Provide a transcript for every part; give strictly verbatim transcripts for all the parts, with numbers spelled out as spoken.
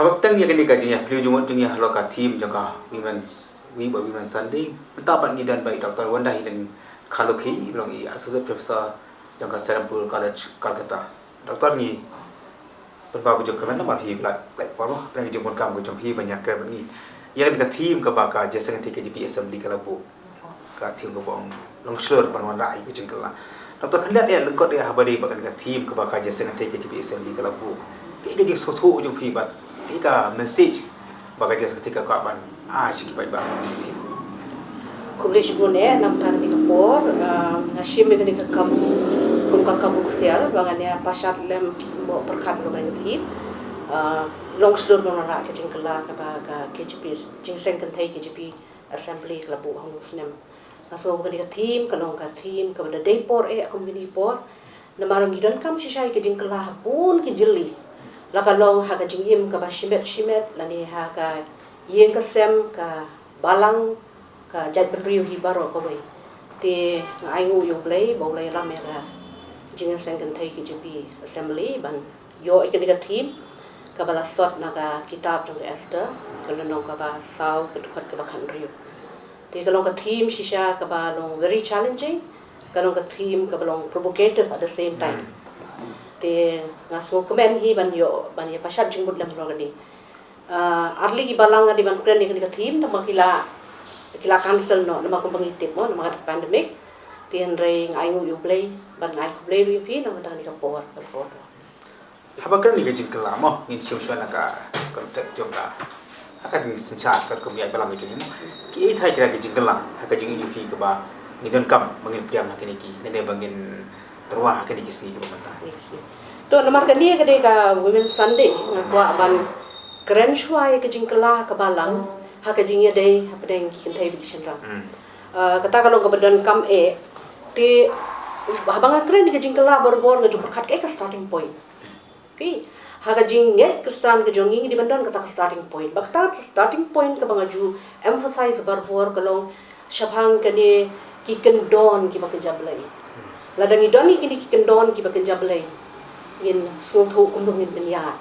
Haba pteng ïa kane ka jingïakhlaiñ jong ngi halor ka theme jong ka Women's Week bad Women's Sunday, mynta pat ngi don bad i Doctor Wanda Helen Kharlukhi, i ba long i Associate Professor jong ka Serampore College, Calcutta. Doctor, ngi pynpaw ka jingkmen namar phi la pynpaw, pynpaw ka jingbun kam ka jong phi ban ïakren bad ngi ïa kane ka theme kaba ka Jingïaseng Kynthei K J P Assembly ka la buh. Ka theme kaba ong long shlur ban wanrah ïa ka jingkylla. Doctor, khyndiat ïa, lyngkot ïa, haba dei bad kane ka theme kaba ka Jingïaseng Kynthei K J P Assembly ka la buh, kaei ka jingsngewthuh jong phi bad kaei ka message ba ka Jingïaseng Kynthei ka kwah ban ai sha ki paidbah? Khublei shibun eh na ka bynta kane ka por. Ah, nga shim ïa kane ka kabu kum ka kabu ksiar ba ngan ïa pashat lem symboh pyrkhat halor kane ka theme. Ah, long shlur ban wanrah ka jingkylla kaba ka K J P, Jingïaseng Kynthei K J P Assembly ka la buh ha une u snem. Nga sngew ba kane ka theme ka long ka theme kaba da dei por eh kum kine ki por. Namar ngi donkam shisha ïa ka jingkylla ha bun ki jylli, la ka long ha ka jingim kaba shimet shimet lane ha ka ïing ka sem, ka balang, ka jaitbynriew hi baroh kawei. Te nga ainguh ïa U Blei ba U la ïalam ïa ka Jingïaseng Kynthei K J P Assembly ban ïoh ïa kane ka theme kaba la sot na ka kitab jong ka Esther, ka lynnong kaba saw, ka dkhot kaba khathynriew. Te ka long ka theme shisha kaba long very challenging, ka long ka theme kaba long provocative at the same time. Te nga sngewkmen hi ban ïoh, ban ïa pashat jingmut lem halor kane. Ah, ar tylli ki balang nga dei ban kren ïa kane ka theme, tangba ki la, ki la cancel noh namar kumba ngi tip mo, namar ka pandemic. Te hynrei nga ainguh ïa U Blei bad nga ai khublei ruh ïa phi na ka bynta kane ka por, ka por. Haba kren ïa ka jingkylla mo, ngin shim shuwa na ka context jong ka, ha ka jingsynshar ka kum ïa balang ka jong ngi mo. Kiei trai ki jingkylla ha ka jingim jong phi kaba ngi donkam ba ngin pdiang ha kine ki, lane ba ngin tyrwa ha kine ki sngi kiba mynta? To namar kane ka dei ka Women's Sunday, nga kwah ban kren shuwa ïa ka jingkylla ha ka balang ha ka jingïadei hapdeng ki kynthei bad ki shynrang. Hmm. Ah, kata ka long kaba donkam eh. Te haba nga kren ïa ka jingkylla barabor nga ju pyrkhat kaei ka starting point. Phi, ha ka jingngeit Khristan ka jong ngi, ngi dei ban don kata ka starting point. Bad kata ka starting point kaba nga ju emphasize barabor ka long shaphang kine ki kyndon kiba kynja Blei. Lada ngi don ïa kine ki kyndon kiba kynja Blei, ngin sngewthuh kumno ngin pynïaid,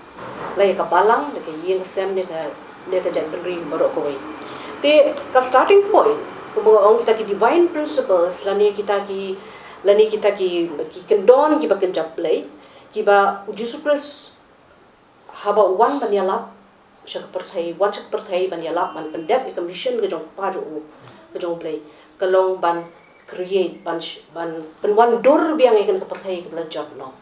la ïa ka balang, la ka ïing ka sem, ne ka, ne ka jaitbynriew baroh kawei. Te ka starting point, kumba nga ong, kita ki divine principles lane kita ki, lane kita ki, ki kyndon kiba kynja Blei, kiba U Jisu Khrist haba u wan ban ïalap sha ka pyrthei, wan sha ka pyrthei ban ïalap, ban pyndep ïa ka mission ka jong u Kpa jong u, ka jong U Blei, ka long ban create, ban sh-, ban pynwandur biang ïa kane ka pyrthei kaba la jot noh.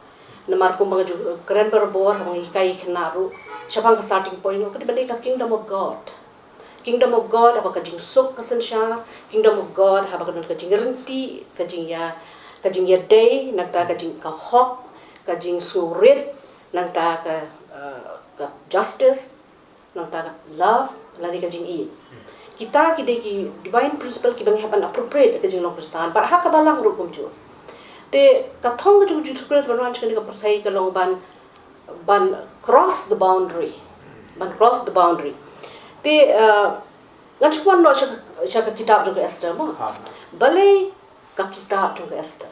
Namar kumba nga ju kren barabor, haba nga hikai ïa ki khynnah ruh, shaphang ka starting point, ka dei ban dei ka Kingdom of God. Kingdom of God haba ka jingsuk ka synshar, Kingdom of God haba ka don ka jingryntih, ka jingïa, ka jingïadei, nangta ka jing, ka hok, ka jingsngewrit, nangta ka, eh, ka justice, nangta ka love, lane ka jingïeit. Kita ki dei ki divine principle kiba ngi hap ban appropriate ha ka jinglong Khristan, bad ha ka balang ruh kumjuh. Te ka thong ka jong U Jisu Khrist ban wan sha kane ka pyrthei ka long ban, ban cross the boundary. Ban cross the boundary. Te, eh, ngan shu wan noh sha ka, sha ka kitab jong ka Esther mo. Ha. Balei ka kitab jong ka Esther?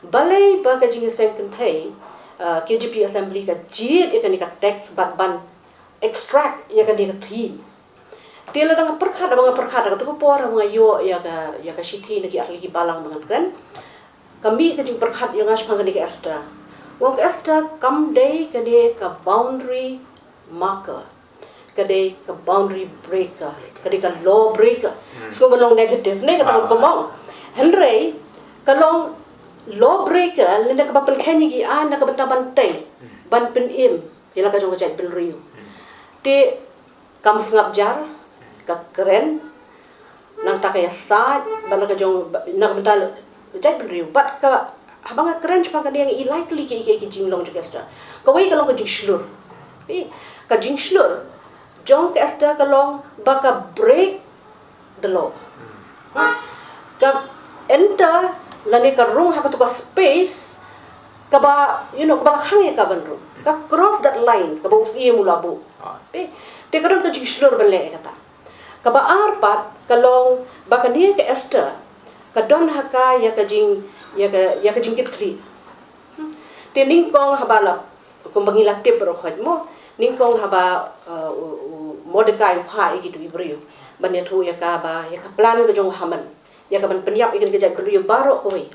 Balei ba ka Jingïaseng Kynthei, eh, K J P Assembly ka jied ïa kane ka text bad ban extract ïa kane ka theme? Te lada nga pyrkhat, haba nga pyrkhat ha kato ka por, haba nga ïoh ïa ka, ïa ka shithi na ki ar tylli ki balang ba ngan kren, ka mih ka jingpyrkhat ïa nga shaphang kane ka Esther. Nga ong ka Esther kam dei kane ka boundary marker, ka dei ka boundary breaker, ka dei ka law breaker. Hmm. Sngewbha long negative ne kata. Ah. Ka mong. Hynrei ka long law breaker lane kaba pynkheiñ ïa ki aiñ na ka bynta ban tei, hmm, ban pynim ïa la ka jong ka jaitbynriew. Hmm. Te kam sngap jar, ka kren, nangta ka ïasaid bad la ka jong, na ka bynta jaitbynriew. Bad ka, haba nga kren shaphang kane, nga i lai tylli ki, ki, ki jinglong jong ka Esther. Kawei ka long ka jingshlur. Phi, ka jingshlur jong ka Esther ka long ba ka break the law. Ka enter lane ka rung ha kato ka space kaba, you know, kaba la khang ïa ka ban rung. Ka cross that line kaba u syiem u la buh. Ah. Phi, te ka don ka jingshlur ban leh ïa kata. Kaba ar pat ka long ba kane ka Esther ka don ha ka ïa ka jing, ïa ka, ïa ka jingkitkhlieh. Hmm. Te nyngkong haba la, kumba ngi la tip baroh khoit mo, Nyngkong haba, uh, u, u Mordekai u phah ïa kito ki briew ban ïathuh ïa ka ba, ïa ka plan ka jong u Haman, ïa ka ban pynïap ïa kane ka jaitbynriew baroh kawei,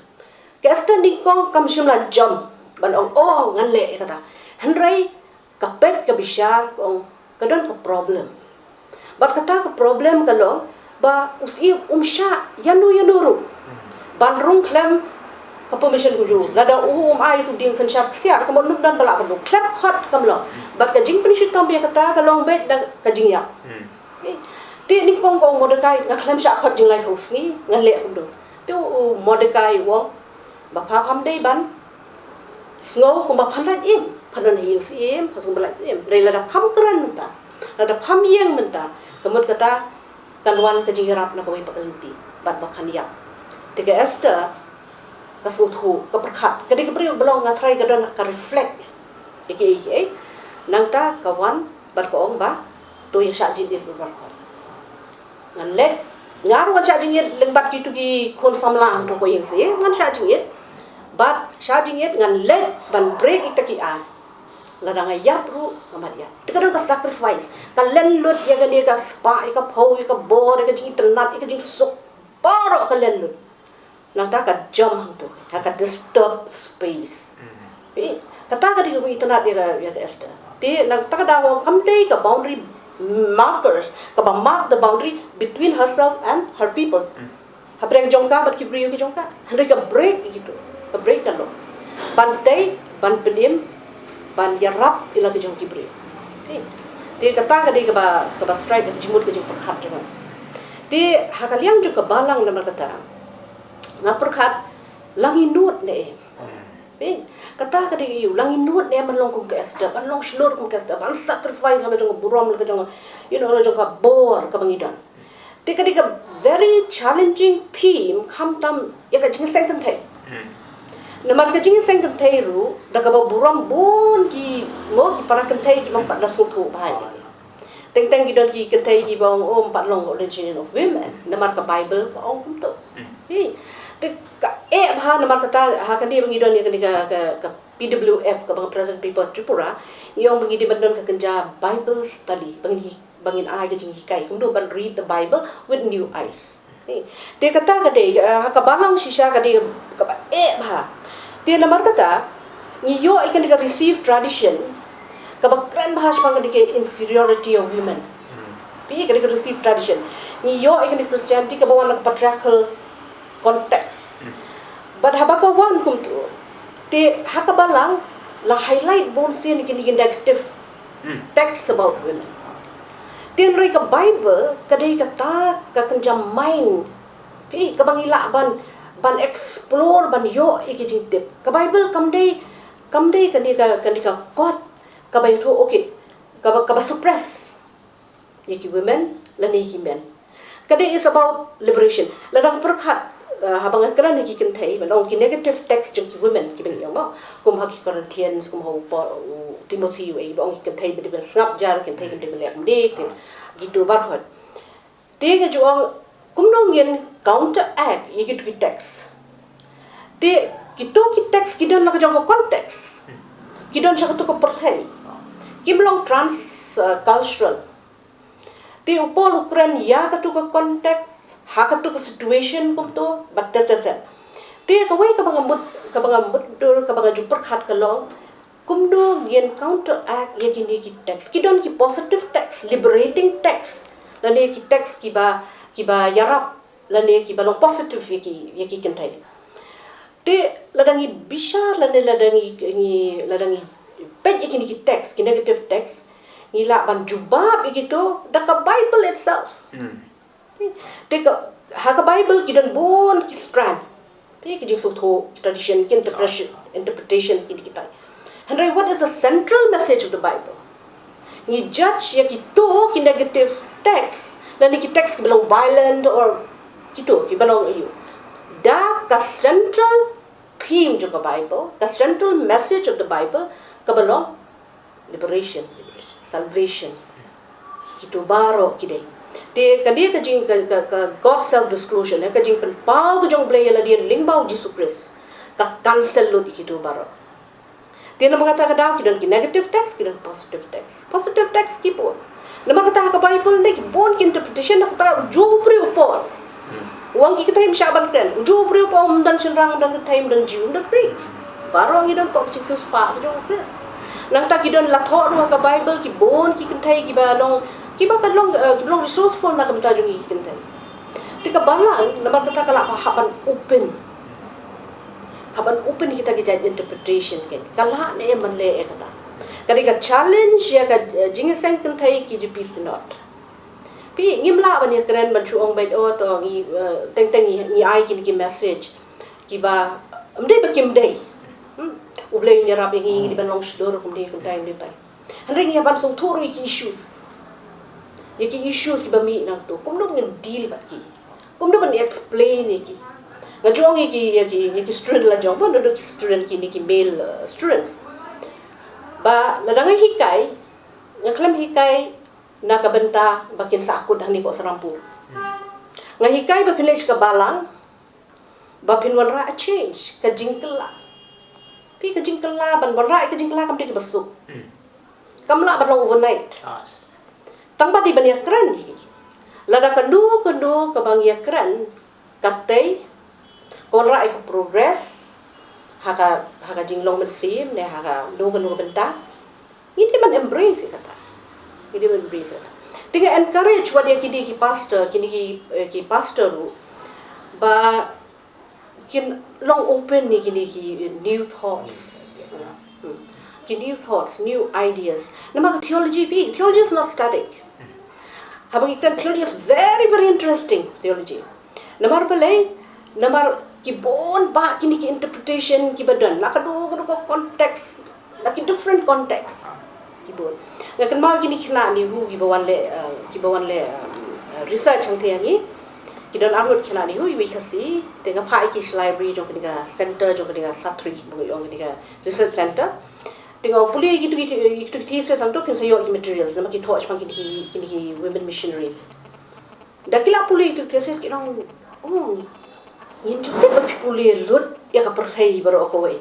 ka Esther nyngkong kam shym la jam ban ong, "Oh, ngan leh ïa kata." Hynrei ka peit ka bishar, ka ong, "Ka don ka problem." Bad kata ka problem ka long ba u syiem um shah ïano ïano ruh ban rung khlem ka permission ka jong u. Lada u um ai ïa uto u dieng synshar ksiar, ka mut ym don ba lah ban rung. Khlem khot kam long. Bad ka jingpynshitom ïa kata ka long beit da ka jingïap. Hmm. Te nyngkong ka ong Mordekai, "Nga khlem shah khot jinglait ha u sngi, ngan leh kumno." Te u Mordekai u ong ba pha pham dei ban sngew kumba phan lait im, phan don ha ïing syiem, phan sngew ba lait im. Hynrei lada pham kren mynta, lada pham ïeng mynta, ka mut kata kan wan ka jingïarap na kawei pat ka lynti bad ba phan ïap. Te ka Esther ka sngewthuh, ka pyrkhat, ka dei ka briew ba long, nga tharai ka don ka reflect ïa kiei kiei. Nangta ka wan bad ka ong ba, "To ïa shah jingit baroh." Ngan leh, nga ruh ngan shah jingit lem bad kito ki khun samla hangto ha ïing syiem, ngan shah jingit. Bad shah jingit ngan leh ban break ïa kita ki aiñ. Lada nga ïap ruh nga mat ïap. Te ka don ka sacrifice, ka len lut ïa kane ka spah, ïa ka phew, ïa ka bor, ïa ka jingitynnad, ïa ka jingsuk. Baroh ka len lut. Nangta ka jam hangto ha ka disturbed space. Hmm. Eh, kata ka dei ka itynnad ïa ka, ïa ka Esther. Te nangta ka daw kam dei ka boundary markers, kaba mark the boundary between herself and her people. Hmm. Hapdeng jong ka bad ki briew ki jong ka. Hynrei ka break ïa kito. Ka break ka long ban tei, ban pynim, ban ïarap ïa la ki jong ki briew. Eh, te kata ka dei kaba, kaba strike ka jingmut, ka jingpyrkhat jong nga. Te ha ka liang jong ka balang namar kata nga pyrkhat, la ngi nud ne em. Hmm. Eh, kata ka dei ïa u, la ngi nud ne em ban long kum ka Esther, ban long shlur kum ka Esther, ban sacrifice la ka jong ka burom, la ka jong, you know, la jong ka bor kaba ngi don. Te ka dei ka very challenging theme, khamtam ïa ka jingseng kynthei. Hmm. Namar ka jingseng kynthei ruh, da kaba burom bun ki, mo, ki para kynthei ki bym pat la sngewthuh bha ïa ka. Teng teng ki don ki kynthei kiba ong, "Oh, ym pat long Ordination of Women, namar ka Bible ka ong kumto." Hmm. Hi. Te ka eh bha namar kata ha kane ba ngi don ïa kane ka, ka, ka P W F, kaba nga Present People Tripura, ngi ong ba ngi dei ban don ka kynja Bible study, ba ngin hi, ba ngin ai ka jinghikai kumno ban read the Bible with new eyes. Te kata ka dei, eh, ha ka balang shisha ka dei kaba eh bha. Te namar kata, ngi ïoh ïa kane ka received tradition kaba kren bha shaphang kane ka inferiority of women. Hmm. Phi, kane ka received tradition. Ngi ïoh ïa kane ka Christianity kaba wan na ka patriarchal context. Hmm. Bad haba ka wan kumto, te ha ka balang la highlight bun sien ïa kine ki negative Hmm. Text about women. Te hynrei ka Bible ka dei kata ka kynja mind, phi, kaba ngi lah ban, ban explore, ban ïoh ïa ki jingtip. Ka Bible kam dei, kam dei kane ka, kane ka kot kaba ïathuh, okay, kaba, kaba suppress ïa ki women lane ïa ki men. Ka dei is about liberation. Lada nga pyrkhat, eh, haba nga kren ïa ki kynthei, ban ong ki negative text jong ki women kiba ngi ïoh, mo, kum ha ki Corinthians, kum ha u Paul, u Timothy, u, eh, ba ong ki kynthei ba dei ban sngap jar, kynthei ba dei ban leh kumne, te kito baroh. Te nga ju ong kumno ngin counteract ïa kito ki text. Te kito ki text ki don la ka jong ka context. Ki don sha kato ka pyrthei. Kim long trans, eh, cultural. Te u Paul u kren ïa kato ka context, ha kato ka situation kumto, bad ter ter ter. Te kawei kaba nga mut, kaba nga mutdur, kaba nga ju pyrkhat ka long, kumno ngin counteract ïa kine ki text. Ki don ki positive text, liberating text, lane ki text kiba, kiba ïarap, lane kiba long positive ïa ki, ïa ki kynthei. Te lada ngi bishar, lane lada ngi, ngi, lada ngi peit ïa kine ki text, ki negative text, ngi lah ban jubab ïa kito da ka Bible itself. Hmm. Te ka, ha ka Bible ki don bun ki strand. Te ki jingsngewthuh, ki tradition, ki interpretation, interpretation, kine kitai. Hynrei what is the central message of the Bible? Ngi judge ïa kito ki negative text, lane ki text kiba long violent or kito kiba long ïa u. Da ka central theme jong ka Bible, ka central message of the Bible, kaba long liberation, salvation. Kito baroh ki dei. Te kane ka jing, ka, ka, ka God self disclosure, eh, ka jingpynpaw ka jong U Blei ïa lade lyngba U Jisu Khrist, ka cancel lut ïa kito baroh. Te namar kata ka daw ki don ki negative text, ki don positive text. Positive text ki bun. Namar kata ka Bible ne ki bun ki interpretation, na kata u ju u briew u por. Wan ki kynthei ym shah ban kren. U ju u briew u por, ym don shynrang, ym don kynthei, ym don Jiw, ym don Greek. Baroh ngi don pop ki jingsiewspah ki jong u Khrist. Nangta ki don, la thoh ruh ha ka Bible ki bun ki kynthei kiba long, kiba ka long, eh, kiba long resourceful na ka bynta jong ngi ki kynthei. Te ka Balang namar kata ka lah hap ban open. Ka ban open kita ki jait interpretation, kan. Ka lah ne em ban leh ïa kata. Ka dei ka challenge ïa ka, eh, Jingïaseng Kynthei K J P Synod. Phi, ngim lah ban ïakren ban shu ong beit, oh, to ngi, eh, teng teng ngi, ngi ai kine ki message kiba, ym dei ba kim dei. Hmm. U Blei un ïarap ïa ngi, ngi dei ban long shlur, kum dei, kum dei, kum dei. Hynrei ngi hap ban sngewthuh ruh ïa ki issues. Ïa ki issues kiba mih nangto, kumno ngin deal bad ki. Kumno ban explain ïa ki. Nga ju ong ïa ki, ïa ki, ïa ki student la jong, ba naduh ki student, kine ki male, uh, students. Ba lada nga hikai, nga khlem hikai na ka bynta ba kin sahkut hangne hapoh Serampore. Nga hikai ba phin leit sha ka Balang, ba phin wanrah change, ka jingkylla. Phi, ka jingkylla, ban wanrah ka jingkylla kam dei kaba suk. Kam lah ban long overnight. Ah. Tang ba dei ban ïakren hi. Lada kano kano kaba ngi ïakren, katei ka wanrah ïa ka progress ha ka, ha ka jinglong mynsiem ne ha kano kano ka bynta. Ngi dei ban embrace ïa kata. Ngi dei ban embrace ïa kata. Te nga encourage wat ïa kine ki pastor, kine ki, eh, ki pastor ruh ba kin long open ïa kine ki new thoughts. Yes, yes, ma'am. Hmm. Ki new thoughts, new ideas. Namar ka theology, phi, theology is not static. Haba ngi kren, theology is very, very interesting, theology. Namar balei, namar ki bun bah kine ki interpretation kiba don. La kano kano ka context, la ki different context. Ki bun. Nga kynmaw kine ki khynnah NEHU kiba wan leh, uh, kiba wan leh, um, uh, research hangtei ïa ngi. Ki don arngut khynnah NEHU, iwei Khasi, te nga phah ïa ki sha library jong kane ka center, jong kane ka Satri, ba ngi ong kane ka research center. Te nga ong pule ïa kitu ki, ïa kitu ki thesis hangto, phin sa ïoh ïa ki materials, namar ki thoh shaphang kine ki, kine ki women missionaries. Da ki la pule ïa kitu ki thesis ki ong, oh, ngim ju tip ba phi pule lut ïa ka pyrthei baroh kawei.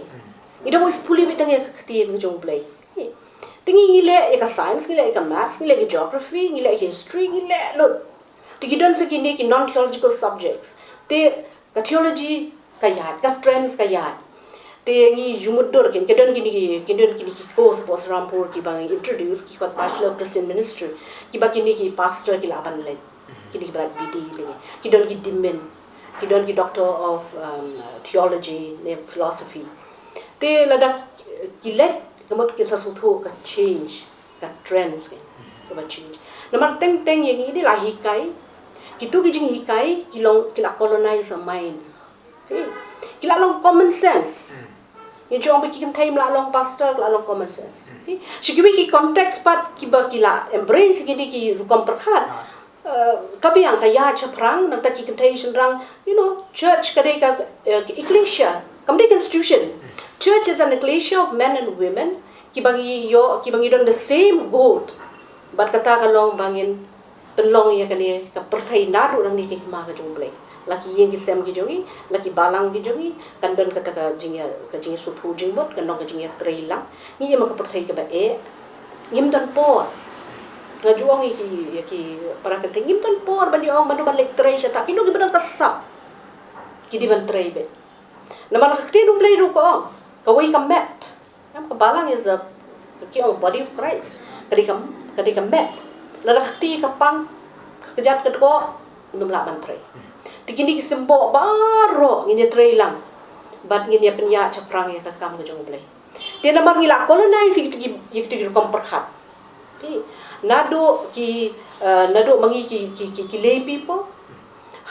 Ngi dang pule beit tang ïa ka ktien ka jong U Blei. Te ngi, ngi leh ïa ka science, ngi leh ïa ka maths, ngi leh ïa ka geography, ngi leh ïa ka history, ngi leh lut. Te ki don sa kine ki non-theological subjects. Te ka theology ka ïaid, ka trends ka ïaid. Te ngi ju mutdur, kin, ki don kine ki, ki don kine ki course hapoh Serampore kiba ngi introduce, ki khot Bachelor of Christian Ministry. Kiba kine ki pastor ki lah ban leit. Kine kiba lait B D lei. Ki don ki dimen. Ki don ki Doctor of, um, Theology ne Philosophy. Te lada ki leit, ka mut kin sa sngewthuh ka change, ka trends, kan. Kaba change. Namar teng teng ïa ngi dei la hikai. Kitu ki jinghikai ki long, ki la colonize a mind. Phi, ki la long common sense. Ngi ju ong ba ki kynthei ym lah long pastor, ki la long common sense. Phi, sha kiwei ki context pat kiba ki la embrace kine ki rukom pyrkhat. Uh, ka biang ka ïaid shaphrang, nangta ki kynthei shynrang, you know, church ka dei ka, uh, ka ecclesia, kam dei ka institution. Church is an ecclesia of men and women, kiba ngi ïoh, kiba ngi don the same goal. Bad kata ka long ba ngin pynlong ïa kane ka pyrthei naduh nangne ka hima ka jong U Blei. La ki ïing ki sem ki jong ngi, la ki balang ki jong ngi, kan don kata ka jingïa, ka jingïasngewthuh jingmut, kan don ka jingïatreilang. Ngi im ha ka pyrthei kaba eh, ngim don por. Nga ju ong ïa ki, ïa ki para kynthei, ngim don por ban ïa ong, ban ïa ong ban leit trei shata, kino kiba don ka sap, ki dei ban trei beit. Namar ka ktien U Blei ruh ka ong, kawei ka met. Namar ka balang is a, ki ong body of Christ. Ka dei ka, ka dei ka met. Lada ka kti ka pang, ka kjat ka dkoh, nym lah ban trei. Te kine ki symboh baroh ngin ïatreilang. Bad ngin ïa pynïaid shaphrang ïa ka kam ka jong U Blei. Te namar ngi la colonize ïa kitu ki, ïa kitu ki rukom pyrkhat. Phi, naduh ki, eh, naduh ma ngi ki, ki, ki, ki lay people.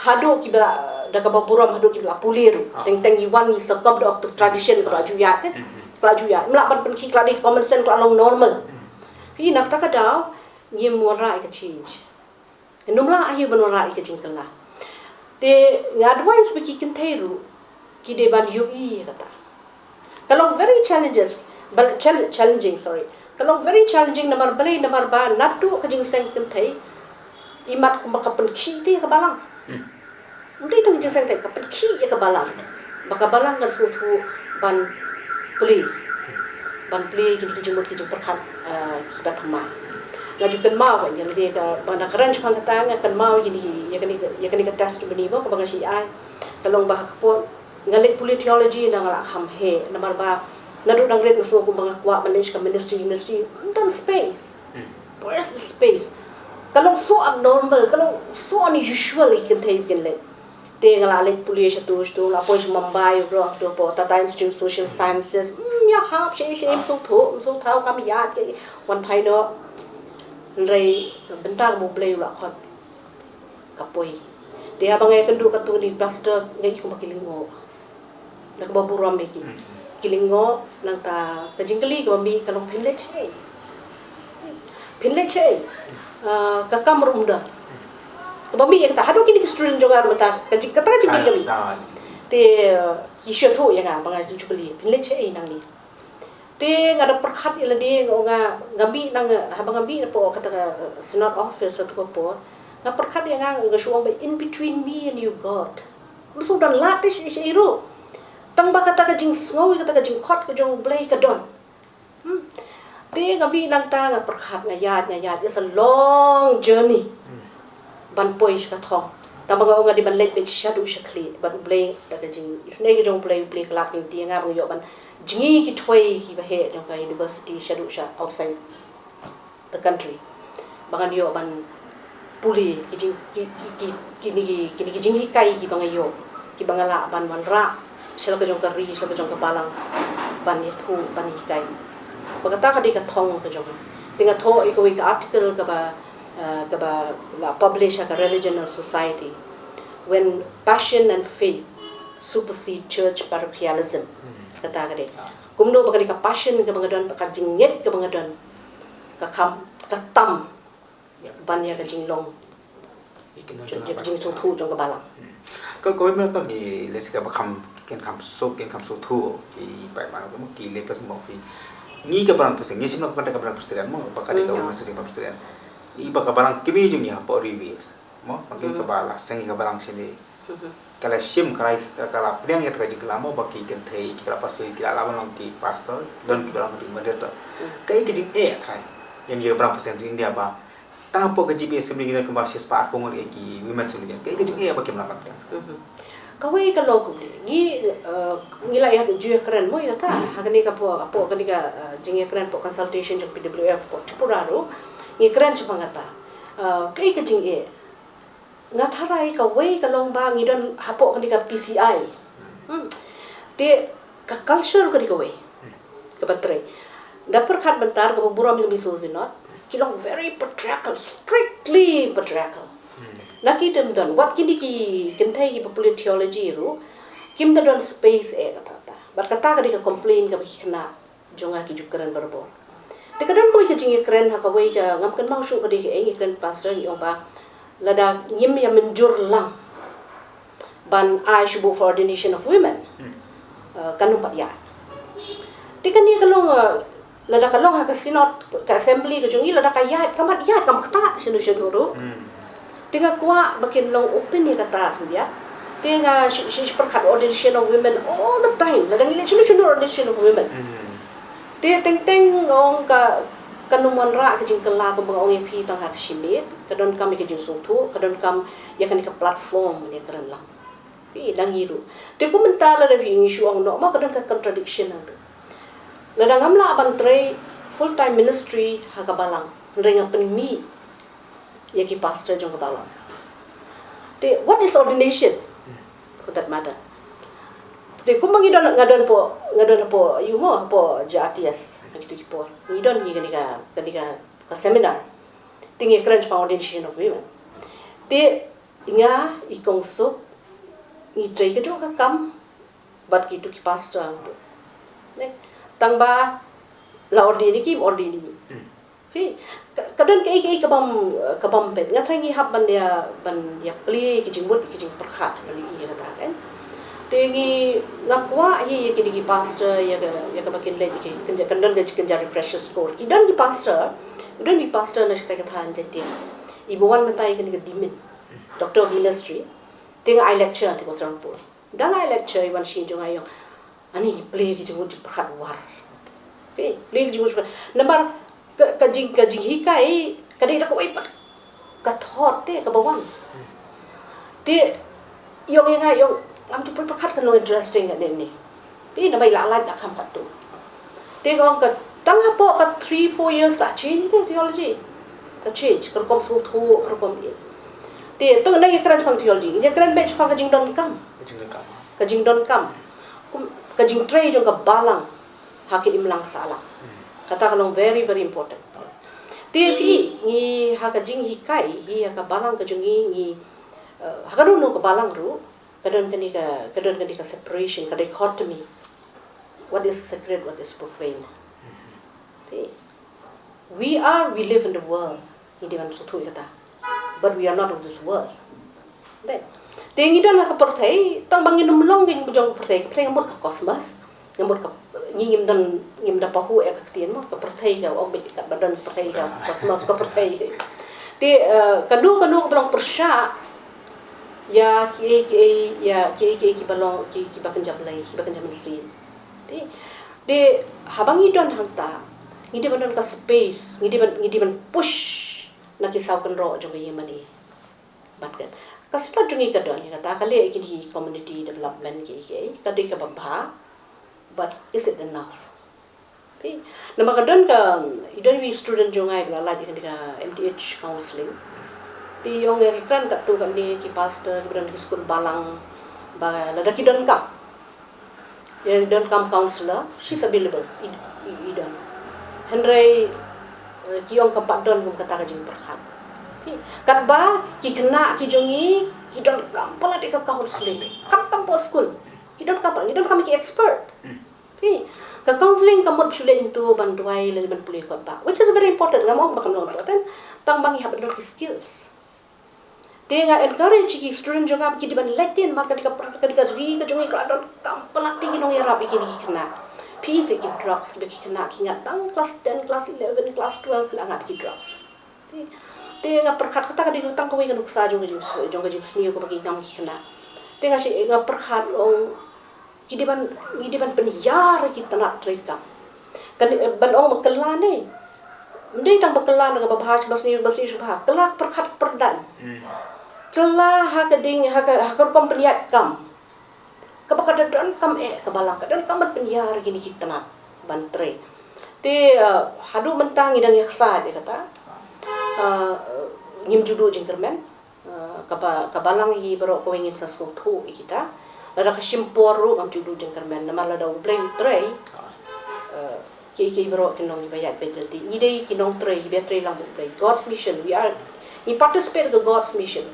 Haduh kiba la, da kaba burom haduh kiba la pule ruh. Ah. Teng teng ngi wan ngi sngewkhia da ka tradition kaba la ju ïaid, eh. Hmm, hmm. Kaba la ju ïaid. Ym lah ban pynkhih, ka la dei common sense, ka la long normal. Hmm. Phi, na kata ka daw ngim wanrah ïa ka change. Ngim lah hi ban wanrah ïa ka jingkylla. Te nga advice ba ki kynthei ruh ki dei ban ïohi ïa kata. Ka long very challenges, bal-, chal-, challenging, sorry. Ka long very challenging namar balei, namar ba naduh ka jingseng kynthei, imat kumba ka pynkhih te ïa ka balang. Hmm. Ym dei tang ka jingseng te, ka pynkhih ïa ka balang. Ba ka balang kan sngewthuh ban plie. ban plie kine ki jingmut ki jingpyrkhat, ah, kiba thymmai. Nga ju kynmaw ba ïa lade ka, ba nga kren shaphang kata, nga kynmaw ïa kine ki, ïa kane ka, ïa kane ka testimony mo kaba nga shu ai. Ka long ba ha ka por nga leit pule theology, nga la kham heh namar ba naduh dang rit nga sngew kumba nga kwah ban leit sha ka ministry, ministry, ym don space. Where's the space? Ka long so abnormal, ka long so unusual ïa ki kynthei ba kin leit. Te nga la leit pule shatu shatu, la poi sha Mumbai, bro, to po Tata Institute of Social Sciences. Hmm, ïa hap sha sha, ym sngewthuh, ym sngewthuh kam ïa ke wan phai noh. Hynrei bynta ka U Blei u la khot ka poi. Te haba nga ïakynduh katto katne pastor, nga i kumba ki lyngngoh. Da kaba burom ïa ki. Ki lyngngoh, nangta ka jingkylli kaba mih ka long, phin leit shaei? Phin leit shaei? Ah, ka kam ruh ym don. Kaba mih ïa kata, haduh kine ki student jong nga ruh mynta, ka jing, kata ka jingkylli ka mih. Te, ah, ki shu ïathuh ïa nga ba nga ju kylli, phin leit shaei nangne? Te nga da pyrkhat ïa lade, nga ong, nga, nga mih nang, haba nga mih napoh kata ka, uh, Synod office ha kato ka por, nga pyrkhat ïa nga, nga shu ong ba, in between me and you, God. Ym shu don lad te shaei shaei ruh. Tang ba kata ka jingsngew, kata ka jingkhot ka jong U Blei ka don. Hmm. Te nga mih nangta, nga pyrkhat, nga ïaid, nga ïaid, it's a long journey ban poi sha ka thong. Tang ba nga ong nga dei ban leit beit shaduh shakhlieh, bad U Blei, da ka jingisynei ka jong U Blei, U Blei u la pyni ïa nga ba ngan ïoh ban jngi ki thwei kiba heh jong ka university shaduh sha outside the country. Ba ngan ïoh ban pule ki jing, ki, ki, ki, kine ki, kine ki jinghikai kiba nga ïoh, kiba nga lah ban wanrah sha la ka jong ka ri, sha la ka jong ka balang, ban ïathuh, ban hikai. Ba kata ka dei ka thong ka jong nga. Te nga thoh ïa kawei ka article kaba, uh, kaba la publish ha ka Religion and Society, When Passion and Faith Supersede Church Parochialism. Kata ka dei. Kumno ba ka dei ka passion kaba nga don, ba ka jingngeit kaba nga don, ka kham, ka tam ban ïa ka jinglong, ïa ka jingsngewthuh jong ka balang. Ka, kawei mynta tang ngi lehse kaba kham, kin kham suk, kin kham sngewthuh, ki paidbah, ki leh pas mo ki. Ngi ka Balang Presbyterian, ngi shim noh ka, ka Balang Presbyterian mo, ba ka dei ka Women's Presbyterian. Ngi ba ka balang kmie jong ngi hapoh Ri West mo, ba ki kaba la seng ka balang shane. Ka la shim, ka la, ka la pdiang ïa ka jingkylla mo ba ki kynthei kiba la pastor ki la lah ban long ki pastor, don kiba long ki moderator. Kaei ka jingeh, Trai, ïa ngi ka Balang Presbyterian India ba tang hapoh ka G B A Assembly ngi don kumba shispah arphew ngut ïa ki women sha ngi. Kaei ka jingeh ba kim lah ban pdiang? Kawei ka long kumne. Ngi, eh, ngi la ïa ju ïakren mo ïa kata. Ha kane ka por, hapoh kane ka, eh, jingïakren hapoh consultation jong P W F hapoh Tripura ruh, ngi kren shaphang kata. Eh, kaei ka jingeh? Nga tharai kawei ka long ba ngi don hapoh kane ka P C I. Hmm. Te ka culture ka dei kawei kaba trei. Da pyrkhat mynta kaba burom ïa ka Synod, ki long very patriarchal, strictly patriarchal. Na ki dem don, wat kine ki kynthei kiba pule theology ruh, kim da don space eh kata kata. Bad kata ka dei ka complain kaba ki khynnah jong nga ki ju kren barabor. Te ka don kawei ka jingïakren ha kawei ka, ngam kynmaw shuh ka dei kaei, ngi kren pastor, ngi ong ba lada ngim ïa mynjur lang ban ai shuh for ordination of women, eh, kan ym pat ïaid. Te kane ka long, eh, lada ka long ha ka Synod, ka Assembly ka jong ngi, lada ka ïaid, kam pat ïaid, kam ktah shano shano ruh. Te nga kwah ba kin long open ïa kata khyndiat. Te nga shi, shi, shi pyrkhat ordination of women all the time. Lada ngi leit shano shano ordination of women. Te teng teng nga ong ka, kan ym wanrah ka jingkylla kumba nga ong ïa phi tang ha ka shimet, ka donkam ïa ka jingsngewthuh, ka donkam ïa kane ka platform ban ïakren lang. Phi, la ngi ruh. Te kumta lada phi, ngi shu ong noh, ma ka don ka contradiction hangto. Lada ngam lah ban trei full time ministry ha ka balang, hynrei nga pynmih ïa ki pastor jong ka balang. Te, what is ordination for that matter? Te kumba ngi don, nga don hapoh, nga don hapoh, ïa mo, hapoh J R T S ha kito ki por. Ngi don ngi kane ka, kane ka, ka seminar. Te ngi kren shaphang ordination of women. Te nga, i Kong Suk, ngi trei kajuh ka kam bad kito ki pastor hangto. Ne? Tang ba la ordain ïa ki, ordain ïa ngi. Phi, ka, ka don kaei kaei kabym, kabym peit. Nga tharai ngi hap ban ïa, ban ïa plie ki jingmut, ki jingpyrkhat, ban ïa kata kan. Te ngi, nga kwah hi ïa kine ki pastor, ïa ka, ïa kaba kin leit, ïa ki, kan ja, kan don ka, kan ja refreshers course. Ki don ki pastor, don ki pastor na shatei ka thaiñ Jaintia. Iba wan mynta ïa kane ka Deamin, Doctor of Ministry. Te nga ai lecture hangto ha Serampore. Da nga ai lecture, i wan shim jong nga, i ong, "Ani, plie ki jingmut jingpyrkhat war." Phi, phi ka jingmut. Namar ka, ka jing, ka jinghikai ka dei da kawei pat ka thot te kaba wan. Te ïong ïa nga ïong ngam ju poi pyrkhat kan long interesting ka dei ni. Phi, namar i la lait da kham katto. Te ka ong ka tang hapoh ka three four years ka change te theology. Ka change ka rukom sngewthuh, ka rukom ïa. Te tang nang ïa kren shaphang theology, ïa kren beit shaphang ka jingdonkam. Ka jingdonkam. Ka jingdonkam. Kum, ka jingtrei jong ka balang ha ka imlang sahlang. Kata ka long very very important. Te phi, ngi ha ka jinghikai hi ha ka balang ka jong ngi, ngi, eh, ha ka ruh ka balang ruh ka don kane ka, ka don kane ka separation, ka dichotomy. What is sacred, what is profane. Phi, we are, we live in the world. Ngi dei ban sngewthuh ïa kata. But we are not of this world. Dei. Te ngi don ha ka pyrthei, tang ba ngin ym long ngi jong ka pyrthei, ka pyrthei ka mut ka cosmos. Ka mut ka, ngi ngim don, ngim da pahuh ïa ka ktien mo, ka pyrthei ka ong beit ka ba don pyrthei ka cosmos ka pyrthei. Te, eh, kano kano kaba long pyrshah ïa kiei kiei, ïa kiei kiei kiba long ki, kiba kynja Blei, kiba kynja mynsiem. Te, te haba ngi don hangta, ngi dei ban don ka space, ngi dei ban, ngi dei ban push na ki saw kynroh jong ka ïingmane. Ban kren. Ka sdang jong ngi ka don ïa kata, ka leh ïa kine ki community development ki, ki, ka dei kaba bha. But is it enough? Phi, namar ka don ka, i don i student jong nga iba la lait ïa kane ka M T H counseling. Te i ong ïa ki kren katto katne ki pastor, kiba don ki skul balang, ba lada ki donkam, ïa, donkam counselor, she's available. I, i, i don. Hynrei, eh, ki ong kam pat don kum kata ka jingpyrkhat. Phi, katba ki khynnah ki jong ngi ki donkam palat ïa ka counseling. Counseling. Kam tam hapoh skul. Ki donkam palat, ki donkam ki expert. Hmm. Phi, ka counseling ka mut shu leh into ban duwai lane ban pule kot ba, which is very important, ngam ong ba kam long important. Tang ba ngi hap ban don ki skills. Te nga encourage ki student jong nga ba ki dei ban leit, namar ka dei ka pra-, ka dei ka ri ka jong ngi ka la donkam palat, te ki nongïarap ïa kine ki khynnah. Phi, seh ki drugs, ba ki khynnah ki ngat tang class ten, class eleven, class twelve la ngat ki drugs. Te, te nga pyrkhat kata ka dei tang kawei ka nuksa jong ka jing, jong ka jingsniew kaba ngi ngam ki khynnah. Te nga shu, nga pyrkhat ong, ki dei ban, ngi dei ban pynïar ïa ki tnat treikam. Kan, eh, ban ong ba kylla ne. Ym dei tang ba kylla na kaba bha, ba sniew, ba sniew shu bha. Kylla pyrkhat pyrdan. Hmm. Kylla ha ka ding, ha ka, ha ka rukom pynïaid kam. Kaba ka da donkam eh ka balang, ka donkam ban pynïar ïa kine ki tnat ban trei. Te, eh, haduh mynta ngi dang ïaksaid ïa kata. Eh, ngim ju duh jingkyrmen. Eh, kaba, ka balang hi baroh kawei ngin sa sngewthuh ïa kita. Lada ka shim por ruh ngam ju duh jingkyrmen. Namar lada U Blei u trei, eh, kiei kiei baroh kin long kiba ïaid beit lynti. Ngi dei ki nongtrei, kiba trei lang bad U Blei. God's mission, we are, ngi participate ka God's mission.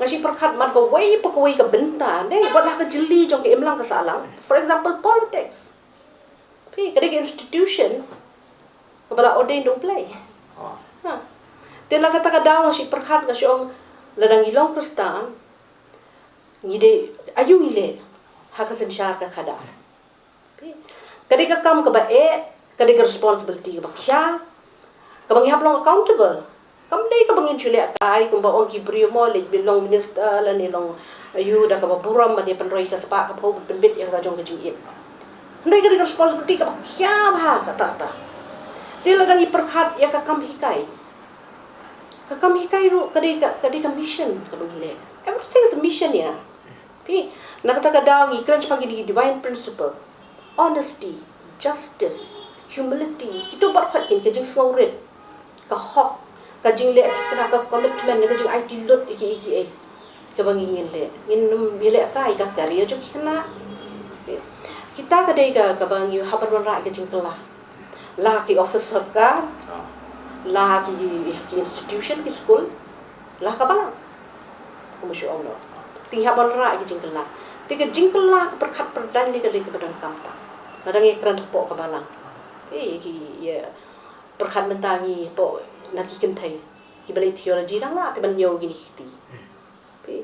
Nga shu pyrkhat man kawei pa kawei ka bynta, dei, wat la ka jylli jong ka imlang ka sahlang. For example, politics. Phi, ka dei ka institution kaba la ordain da U Blei. Ah. Ha. Te na kata ka daw nga shu pyrkhat, nga shu ong, lada ngi long Khristan, ngi dei, aïu ngi leh ha ka synshar ka khadar. Phi, ka dei ka kam kaba eh, ka dei ka responsibility kaba khia, kaba ngi hap long accountable. Kam dei kaba ngin shu leh kai kumba ong ki briew mo, leit beit long minister lane long aïu da kaba burom ban ïa pynroi ka spah ka phew, pynbit ïa kaba jong ka jingim. Hynrei ka dei ka responsibility kaba khia bha kata kata. Te lada ngi pyrkhat ïa ka kam hikai, ka kam hikai ruh ka dei ka, ka dei ka mission kaba ngi leh. Everything is a mission, ïa. Phi, na kata ka daw ngi kren shaphang kine ki divine principle. Honesty, justice, humility, kito baroh kine ki jingsngewrit. Ka hok, ka jingleh thikna, ka commitment, ka jingaiti lut ïa kiei kiei kaba ngi ngin leh. Ngin ym ïaleh kai ka career jong ki khynnah. Kita ka dei ka, kaba ngi hap ban wanrah ka jingkylla. La ki office sorkar, la ki, ki institution, ki skul, la ka balang. Kumba shu ong noh. Te ngi hap ban wanrah ki jingkylla. Te ka jingkylla ka pyrkhat pyrdan ne ka dei kaba donkam tam. Lada ngi kren hapoh ka balang, eh, ki, ïa, pyrkhat mynta ngi hapoh na ki kynthei kiba leit theology dang lah te ban ñiew kine ki kti. Phi,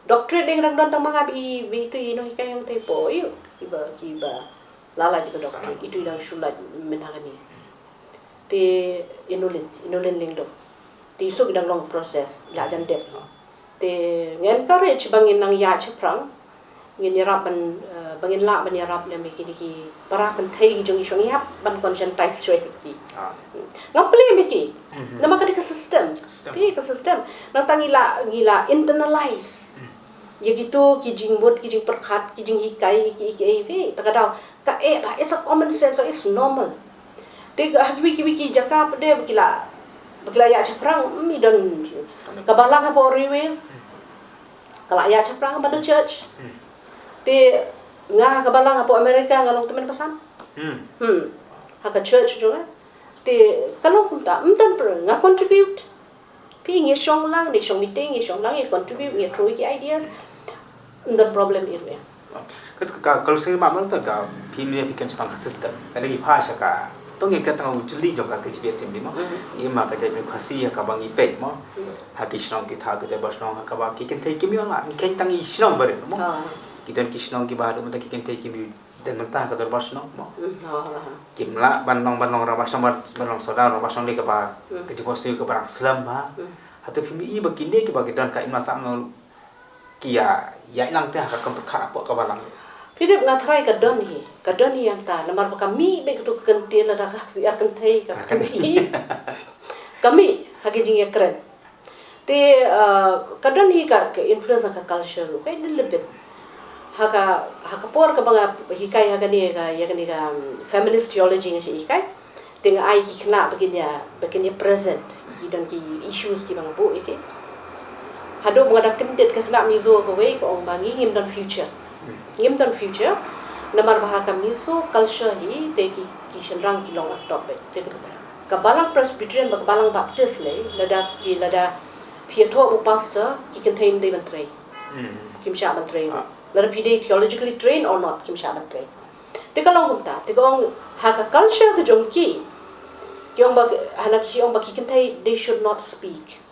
doctorate dang, dang don tang ma nga, ba i, ba itu i nonghikai hangtei hapoh, ïa, kiba, kiba la lait ïa ka doctorate, itu i dang shu lait mynta kane. Te Inulin, Inulin Lyngdoh. Te i suk i dang long process, i la jan dep. Te nga encourage ba ngin nang ïaid shaphrang, ngin ïarap ban, eh, Ba ngin lah ban ïarap lem ïa kine ki para kynthei ki jong ngi, shong ïap ban conscientize shwa ïa ki. Ah. Ngam plie ïa ki. Mhm. Namar ka dei ka system. System. Phi, ka system. Nangta ngi la, ngi la internalize. Hmm. Ïa kito ki jingmut, ki jingpyrkhat, ki jinghikai, ki, ki, ki, phi, ta ka daw. Ka eh ba, it's a common sense, it's normal. Te ka ha kiwei kiwei ki jaka pat de ba ki la, ba ki la ïaid shaphrang, mm, i don ka balang hapoh Railways. Hmm. Ka la ïaid shaphrang bad the church. Hmm. Te nga ka balang hapoh America nga long tymmen basan. Hmm. Hmm. Ha ka church jong nga. Te ka long kumta, mm, don problem, nga contribute. Phi, ngi shong lang, ngi shong meeting, ngi shong lang, ngi contribute, ngi throw ki ideas. Mm, don problem i ruh. Ka, ka, ka, ka lusing ma, ma, ka, ka, phi mih phi kren shaphang ka system. Ka dei pha sha ka. To ngi kren tang u jylliew jong ka, ka G B S M D mo. Mm. Ngi ma ka jaitbynriew Khasi ha kaba ngi peit mo. Mm. Ha ki shnong ki thaw ki dorbar shnong ha kaba ki kynthei kim ïoh lad. Ngi kren tang i shnong barit mo. Ah. Ki don ki shnong kiba haduh mynta ki kynthei kim ïoh don mynta ha ka dorbar shnong mo. Mm. Ah, ah, ah. Kim lah ban long, ban long rangbah shnong, ban, ban long sordar rangbah shnong dei kaba, mm, ka jingphohsniew kaba rang slem ba. Mm. Hato phim i ba kine kiba ki don ka imlang sahlang ki ïa, ïa lang te ha ka kam pyrkhat hapoh ka balang. Phi dep nga tharai ka don hi, ka don hi hangta, namar ba ka mih beit kato ka kyntien lada ka syiar kynthei ka, ka mih. Ka mih ha ki jingïakren. Te, uh, ka don hi ka, ka influence ka culture ruh, ka little bit. Ha ka, ha ka por kaba nga hikai ha kane ka, ïa kane ka, um, feminist theology nga shu hikai. Te nga ai ki khynnah ba kin ïa, ba kin ïa present. Ki don ki issues kiba nga buh ïa ki. Haduh ba nga da kyndit ka khynnah Mizo kawei ka ong ba ngi ngim don future. Hmm. Ngim don future. Namar ba ha ka Mizo culture hi te ki, ki shynrang ki long on top beit. Te ka, ka balang Presbyterian bad ka balang Baptist lei, lada, ki lada phi ïathoh u pastor, ki kynthei ym dei ban trei. Hmm. Kim shah ban trei. Ah. Lada phi dei theologically trained or not, kim shah ban trei. Te ka long kumta, te ka ong ha ka culture ka jong ki. Ki ong ba, hana ki ong ba ki kynthei, they should not speak.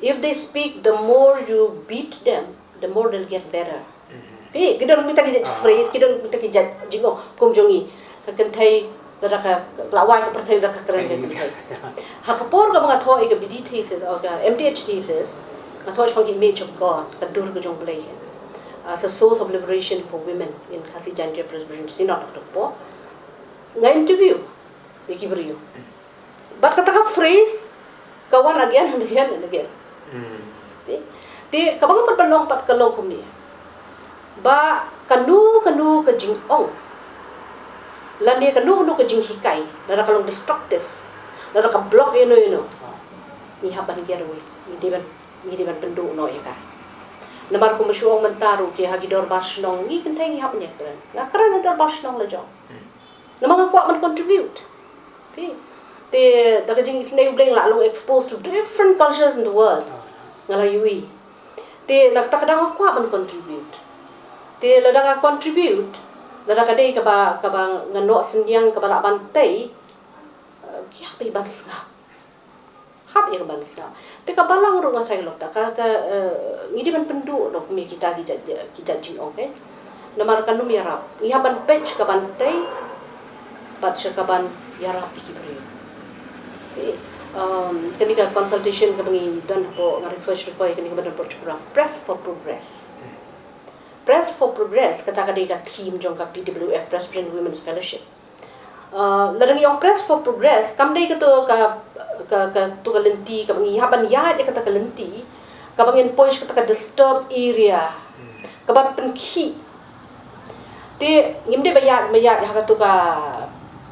If they speak, the more you beat them, the more they'll get better. Mhm. Phi, ki don kita ki jait, ah, phrase, ki don kita ki jait jingong, kum jong ngi. Ka kynthei, lada ka, la wai ka pyrthei lada ka kren ka kynthei. Ha ka por kaba nga thoh ïa ka B D thesis, o ka M T H thesis, nga thoh shaphang ka image of God, ka dur ka jong U Blei. As a source of liberation for women in Khasi Jaintia Presbyterian Synod of the Poor. Nga interview ïa ki briew. Bad kata ka phrase ka wan again and again and again. Hmm. Te, te kaba nga pat ban ong pat ka long kumne. Ba kano kano ka jingong lane kano kano ka jinghikai, lada ka long destructive, lada ka block ïano ïano, ngi hap ban get away, ngi dei ban, ngi dei ban pynduh noh ïa ka. Namar kumba shu ong mynta ruh ki ha ki dorbar shnong, ngi kynthei ngi hap ban ïakren. Nga kren ha dorbar shnong la jong. Hmm. Namar nga kwah ban contribute. Phi. Te da ka jingisynei U Blei nga la long exposed to different cultures in the world. Nga la ïohi. Te na kata ka daw nga kwah ban contribute. Te lada nga contribute, lada ka dei kaba, kaba nga noh synñiang kaba lah ban tei, eh, ki hap ban sngap. Hap ïa ka ban sngap. Te ka balang ruh nga tharai ka long ta ka, ka, eh, ngi dei ban pynduh noh kum ïa kita ki jait, ki jait jingong, eh. Namar kan ym ïarap. Ngi hap ban peit sha ka ban tei bad sha ka ban ïarap ïa ki briew. Te, um, kane ka consultation kaba ngi don hapoh, nga refer, refer ïa kane kaba don hapoh Tripura. Press for Progress. Press for Progress, kata ka dei ka theme jong ka P W F, Presbyterian Women's Fellowship. Uh, lada ngi ong Press for Progress, kam dei kato ka, ka, kato ka lynti kaba ngi hap ban ïaid ïa kata ka lynti kaba ngin poi sha kata ka disturbed area, hmm, kaba pynkhih. Te ngim dei ba ïaid, ba ïaid ha kato ka,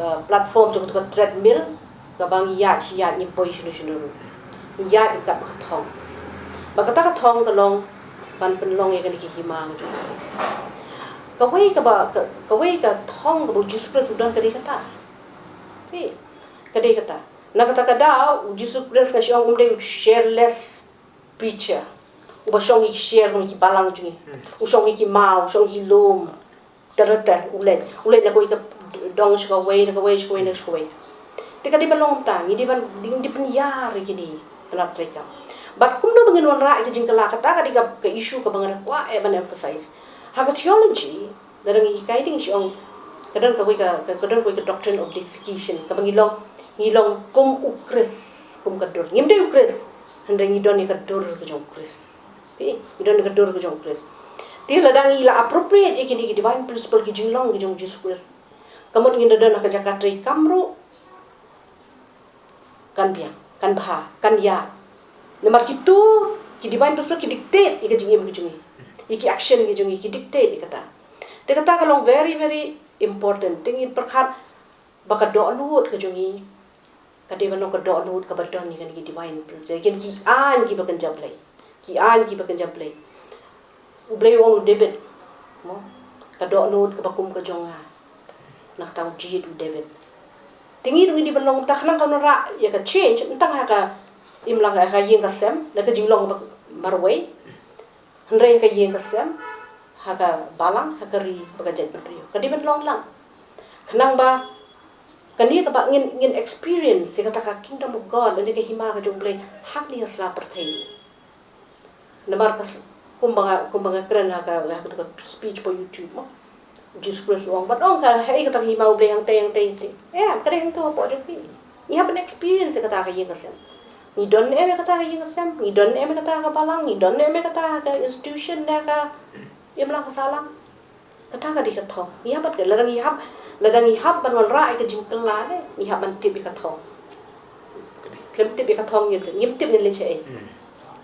uh, platform jong kato ka treadmill kaba ngi ïaid shi ïaid, ngim poi shano shano ruh. Ngi ïaid ryngkat bad ka thong. Bad kata ka thong ka long ban pynlong ïa kane ka hima ka jong U Blei. Kawei kaba, ka, kawei ka thong kaba U Jisu Khrist u don ka dei kata. Phi, ka dei kata. Na kata ka daw U Jisu Khrist nga shu ong um dei u careless preacher. Uba shong hi ki sher, shong hi ki balang jong ngi. Hmm. U shong hi ki maw, u shong hi lum. Ter ter, u leit, u leit na kawei ka dong sha kawei, na kawei sha kawei, na sha kawei. Te ka dei ban long kumta, ngi dei ban, ngi dei ban pynïar ïa kine, pynïar treikam. Bad kumno ba ngin wanrah ïa ka jingkylla, kata ka dei ka, ka issue kaba nga kwah, eh, ban emphasize. Ha ka theology, lada ngi hikai dei ngi shu ong, ka don kawei ka, ka, ka don kawei ka doctrine of deification, kaba ngi long, ngi long kum U Khrist, kum ka dur. Ngim dei U Khrist, hynrei ngi don ïa ka dur ka jong U Khrist. Phi, ngi don ka dur ka jong U Khrist. Te lada ngi la appropriate ïa kine ki divine principle, ki jinglong ki jong u Jisu Khrist, ka mut ngin da don ha ka jaka treikam ruh kan biang, kan bha, kan ïa. Namar kitu ki divine principle ki dictate ïa ka jingim ki jong ngi, ïa ki action ki jong ngi ki dictate ïa kata. Te kata ka long very, very important. Te ngin pyrkhat ba ka dohnud ka jong ngi ka dei ban long ka dohnud kaba don ïa kine ki divine principle, ïa kine ki aiñ kiba kynja Blei. Ki aiñ kiba kynja Blei. U Blei u ong u David, mo, ka dohnud kaba kum ka jong nga, na kata u jied u David. Te ngi ruh ngi dei ban long, tang khnang kan wanrah ïa ka change, tang ha ka imlang, ha ka ïing ka sem, na ka jinglong ba marwei. Hynrei ha ka ïing ka sem, ha ka balang, ha ka ri ba ka jaitbynriew, ka dei ban long lang. Khnang ba kane kaba ngin, ngin experience ïa kata ka Kingdom of God, lane ka hima ka jong u Blei ha kane ka sla pyrthei. Namar ka s-, kumba nga, kumba nga kren ha ka, ha ka speech pa YouTube, mo. Jisu Khrist u ong, ban ong ka, hei, kata ka hima u Blei hangtei, hangtei, hangtei. Em, ka dei hangto hapoh jong phi. Ngi hap ban experience ïa kata ha ka ïing ka sem. Ngi don ne em ïa kata ha ka ïing ka sem, ngi don ne em ïa kata ha ka balang, ngi don ne em ïa kata ha ka institution, ne ha ka imlang ka sahlang. Kata ka dei ka thong. Ngi hap ban, lada ngi hap, lada ngi hap ban wanrah ïa ka jingkylla, ne, ngi hap ban tip ïa ka thong. Khlem tip ïa ka thong ngim, ngim tip ngin leit shaei. Hmm.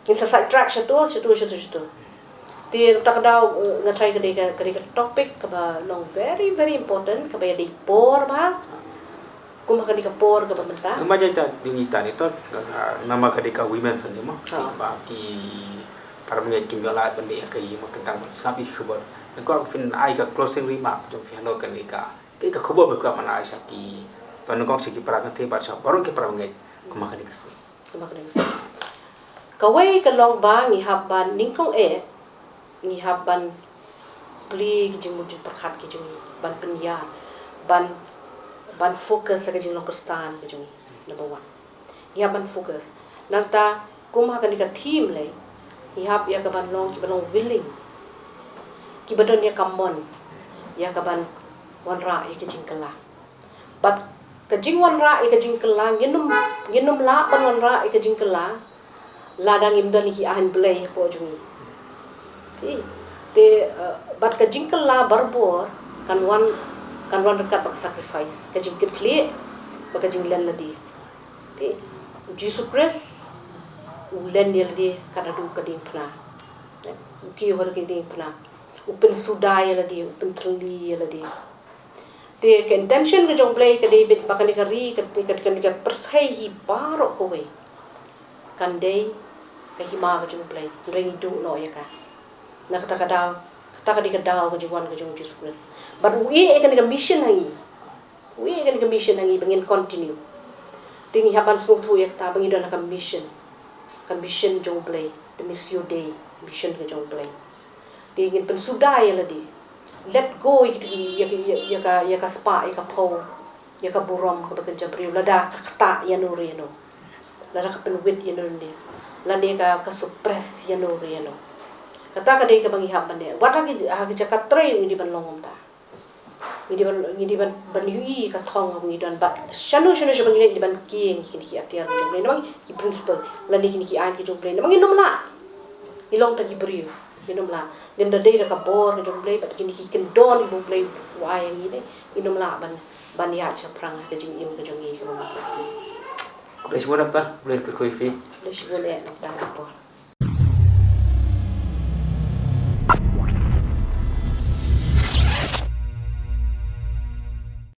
Ngin sa side track shato, shato, shato, shato. Te kata ka daw, eh, nga tharai ka dei ka, ka dei ka topic kaba long very, very important, kaba ïadei por ba. Kum ha kane ka por kaba mynta. Namar ïa ita, ïa ita ni to, ka, ka, namar ka dei ka Women's Sunday mo. Ha. Shisha ba ki para bangeit kim ïoh lad ban leit ha ka ïing, mo, kyntang ban sngap ïa ki khubor. Nga kwah phin ai ka closing remark jong phi hano kane ka, ka, ka khubor ba kwah ban ai sha ki, to nyngkong sha ki para kynthei bad sha baroh ki para bangeit. Kum ha kane ka sngi. Kawei ka long ba ngi hap ban, nyngkong eh, ngi hap ban plie ki jingmut jingpyrkhat ki jong ngi, ban pynïar, ban, ban focus ha ka jinglong Khristan ki jong ngi. Number one. Ngi hap ban focus. Nangta, kum ha kane ka theme lei, ngi hap ïa ka ban long, kiba long willing, kiba don ïa ka mon ïa ka ban wanrah ïa ka jingkylla. Bad ka jingwanrah ïa ka jingkylla, ngin ym, ngin ym lah ban wanrah ïa ka jingkylla lada ngim don ïa ki aiñ Blei hapoh jong ngi. Phi, te, eh, bad ka jingkylla barabor kan wan, kan wan ryngkat bad ka sacrifice, ka jingkitkhlieh bad ka jinglen lade. Phi, u Jisu Khrist u len ïa lade kat haduh ka diengphna. U kiew ha ka diengphna. U pynsuda ïa lade, u pynthylli ïa lade. Te ka intention ka jong u Blei ka dei beit ba kane ka ri, ka, ka, ka, ka pyrthei hi baroh kawei kan dei ka hima ka jong u Blei. Hynrei ngi duh noh ïa ka. Na kata ka daw, kata ka dei ka daw ka jingwan ka jong u Jisu Khrist. Bad u ïeh ïa kane ka mission ha ngi. U ïeh ïa kane ka mission ha ngi ba ngin continue. Te ngi hap ban sngewthuh ïa kata ba ngi don ha ka mission. Ka mission jong u Blei, the Missio Dei, mission ka jong u Blei. Te ngin pynsuda ïa lade. Let go ïa ki, ïa ki, ïa, ïa ka, ïa ka spah, ïa ka phew, ïa ka burom kaba kynja briew. Lada ka ktah ïano re ïano. Lada ka pynwit ïano re. Lane ka, ka suppress ïano re ïano. Kata ka dei kaba ngi hap ban leh. Wat ha ki, ha ki jaka trei ngi dei ban long kumta. Ngi dei ban, ngi dei ban, ban ïohi ka thong kaba ngi don bad shano, shano, shano ba ngi leit ngi dei ban kieng ïa kine ki atiar jong ngi. Namar ki principle lane kine ki aiñ ki jong u Blei. Namar ngin ym lah. Ngi long tang ki briew. Ngin ym lah. Lymda dei da ka bor ka jong u Blei bad kine ki kyndon kiba u Blei u ai ïa ngi ne. Ngin ym lah ban, ban ïaid shaphrang ha ka jingim ka jong ngi kaba mynta ka sngi. Khublei shibun Doctor, khublei kyrkhu ïa phi. Khublei shibun eh Doctor Paul.